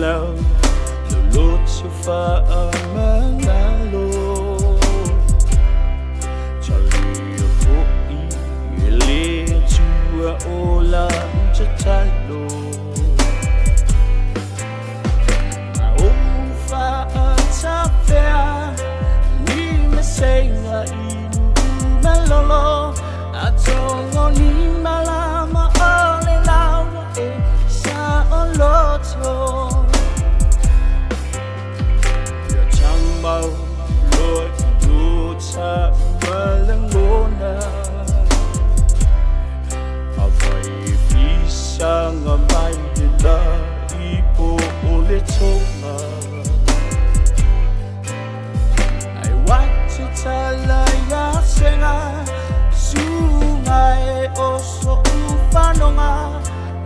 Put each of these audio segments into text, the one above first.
lau Loloto faamagalo. Talia fo'i e le Atua o la'u tatalo. A ou fa'atafea ni meseiga i nu'u malolo atogo ni malama o le laua e sa'oloto. Ia tamau loa i o ta'ua lagona Afai e fisaga mai le la'i po o le toga Ae uate tala iā sega Suga e o so'u fanoga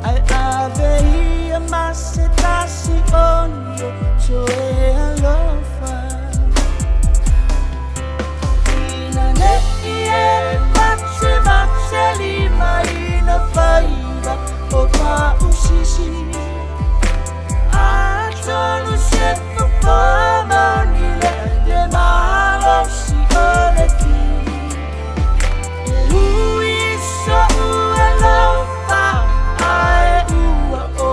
Ae ave ia ma se tasi o ni o toe alofa. Ina ne'i e matemate lima ina faiva o pa'usisi Atonu se fofo moni le le malosi o le fili E ui so'u alofa ae ua o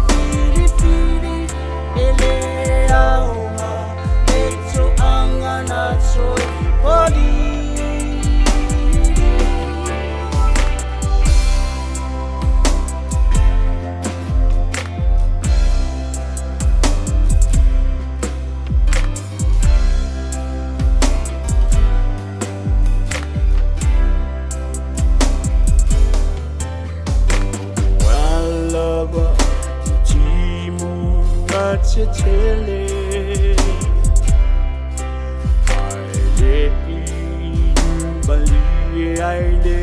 filifili E lē aoga le to'aga na toe polili. Ua lava i timu matetele Ae le'i malie ai le